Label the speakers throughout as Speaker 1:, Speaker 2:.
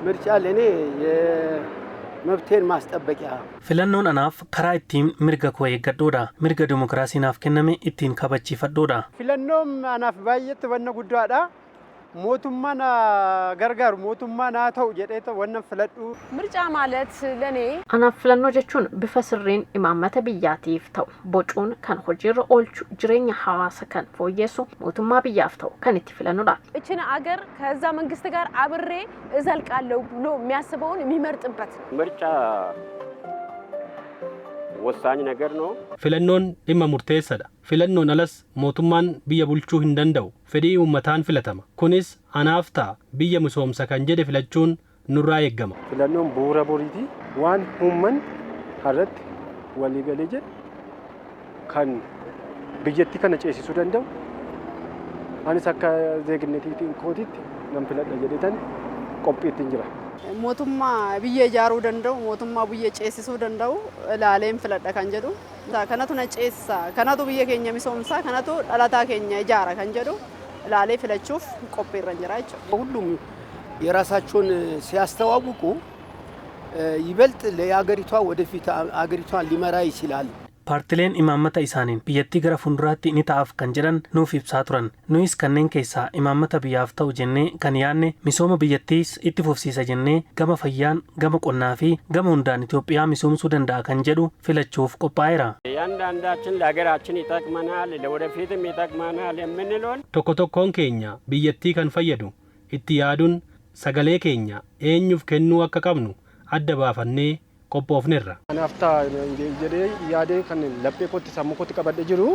Speaker 1: ምርጫ ለእኔ የመብቴን ማስጠበቂያ
Speaker 2: Filannoon anaaf karaa ittiin mirga koo eeggadhuudha. Mirga dimokiraasii naaf kenname ittiin kabachiifadhuudha.
Speaker 1: Filannoon anaaf baay'eetti wanna guddaadha. Mootummaa na gargaaru, mootummaa naa ta'u jedhee wannan filadhu.
Speaker 3: ምርጫ ማለት ለእኔ
Speaker 4: Anaaf filannoo jechuun bifa sirriin imaammata biyyaatiif ta'u bocuun kan hojiirra oolchu, jireenya hawaasa kan fooyyessu, mootummaa biyyaaf ta'u kan itti filannudha.
Speaker 3: እችን አገር ከዛ መንግስት ጋር አብሬ እዘልቃለሁ ብሎ የሚያስበውን የሚመርጥበት
Speaker 5: ምርጫ ወሳኝ ነገር ነው።
Speaker 6: Filannoon dhimma murteessaadha. Filannoon alas mootummaan biyya bulchuu hin danda'u. Fedhii uummataan filatama. Kunis anaaf ta'a, biyya misoomsa kan jedhe filachuun nurraa eeggama.
Speaker 7: Filannoon bu'uura boriiti. Waan uummanni irratti waliigalee jedhu kan biyyattii kana ceesisuu danda'u, anis akka zeegnetiitiin kootiitti nan filadha jedhetan qophiittiin jira.
Speaker 8: Mootummaa biyya ijaaruu danda'u, mootummaa biyya ceesisuu danda'u ilaaleen filadha kan jedhu. Kanatu na ceesisa, kanatu biyya keenya misoomsa, kanatu dhalataa keenya ijaara kan jedhu ilaalee filachuuf qophiirra jira jechuudha.
Speaker 1: ሁሉም የራሳቸውን ሲያስተዋውቁ ይበልጥ ለአገሪቷ ወደፊት አገሪቷን ሊመራ ይችላል።
Speaker 2: Paartileen imaammata isaaniin biyyattii gara fuulduraatti ni ta'aaf kan jedhan nuuf ibsaa turan. Nuyis kanneen keessaa imaammata biyyaaf ta'u jennee kan yaadne, misooma biyyattiis itti fufsiisa jennee, gama fayyaan, gama qonnaa fi gama hundaan Itoophiyaa misoomsuu danda'a kan jedhu filachuuf qophaa'eera.
Speaker 5: እያንዳንዳችን ለሀገራችን ይጠቅመናል፣ ለወደፊትም ይጠቅመናል የምንለውን
Speaker 6: Tokko tokkoon keenya biyyattii kan fayyadu itti yaaduun sagalee keenya eenyuuf kennuu akka qabnu adda baafannee qophoofnerra.
Speaker 7: Anaaf ta'a jedhee yaadee kan laphee kootti, sammuu kootti qabadhee jiru,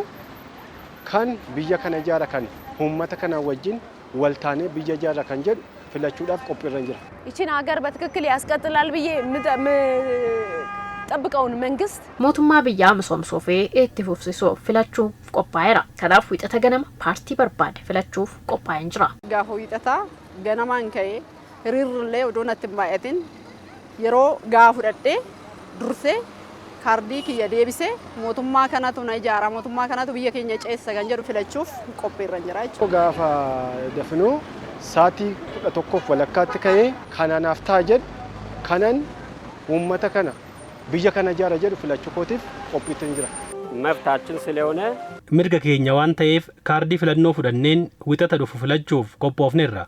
Speaker 7: kan biyya kana ijaara, kan uummata kana wajjin wal taanee biyya ijaara kan jedhu filachuudhaaf qophiirra jira.
Speaker 3: ይችን ሀገር በትክክል ያስቀጥላል ብዬ የምጠብቀውን መንግስት
Speaker 4: Mootummaa biyyaa misoomsuu fi itti fufsiisuu filachuuf qophaa'eera. Kanaaf Wixata ganama paartii barbaade filachuuf qophaa'een jira.
Speaker 8: Gaafa Wiixataa ganamaan ka'ee, hiriirrillee odoo natti hin baay'atin, yeroo gaa fudhadhee dursee kaardii kiyya deebisee, mootummaa kanatu na ijaara, mootummaa kanatu biyya keenya ceessa kan jedhu filachuuf qophiirra jira jechuudha.
Speaker 7: Gaafa dafinoo sa'aatii 11:30tti ka'ee kan anaaf ta'a jedhu, kanan uummata kana, biyya kana ijaara jedhu filachuu kootiif qophiitti jira.
Speaker 5: መብታችን ስለሆነ
Speaker 6: Mirga keenya waan ta'eef kaardii filannoo fudhanneen Wixata dhufu filachuuf qophoofnerra.